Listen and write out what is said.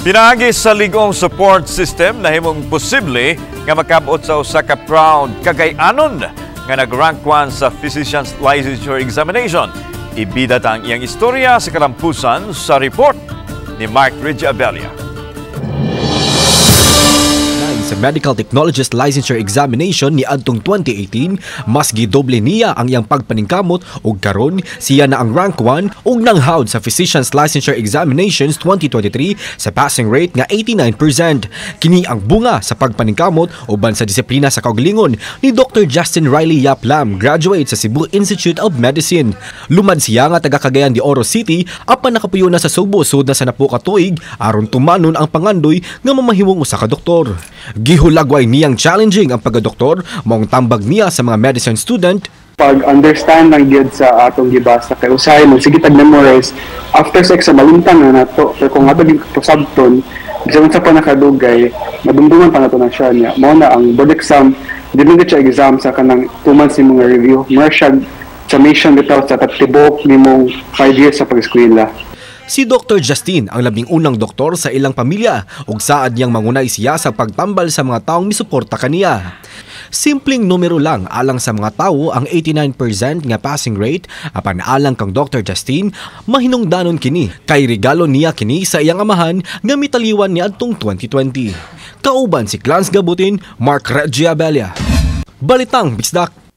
Pinaagi sa lig-ong support system, nahimong posible nga makabot sa usa ka proud Cagayanon nga nag-rank 1 sa Physician's Licensure Examination. Ibida ta ang iyang istorya sa kalampusan sa report ni Mark Reggie Abella. Sa Medical Technologist Licensure Examination ni adtong 2018, mas gidoble niya ang iyang pagpaningkamot ug karon siya na ang rank 1 ug nanghawd sa Physician's Licensure Examinations 2023 sa passing rate nga 89%. Kini ang bunga sa pagpaningkamot uban sa disiplina sa kaugalingon ni Dr. Justin Riley Yap Lam, graduate sa Cebu Institute of Medicine. Lumad siya nga taga Cagayan de Oro City apan nakapuyo na sa Sugbo sud na sa napo ka tuig aron tumanon ang pangandoy nga mamahimong usa ka doktor. Gihulagway niyang challenging ang pagkadoktor, maong tambag niya sa mga medicine student. Pag-understand lang gyud sa atong gibasa kay usahay mo sige tag memorize, after sa exam malimtan na nato, pero kung ato gyud pasabton bisan unsa pa nakadugay, madumduman pa nato na siya. Niya mao na ang board exam, di man gyud siya exam sa kanang 2 months nimong review, more siya summation bitaw sa katibok nimong 5 years sa pag-eskwela. Si Dr. Justin ang 11 na doktor sa ilang pamilya ug saad niyang mangunay siya sa pagtambal sa mga taong misuporta kaniya. Simpleng numero lang alang sa mga tawo ang 89% nga passing rate, apan alang kang Dr. Justin, mahinungdanon kini kay regalo niya kini sa iyang amahan nga mitaliwan ni adtong 2020. Kauban si Clans Gabutin, Mark Reggie Abella. Balitang Bisdak.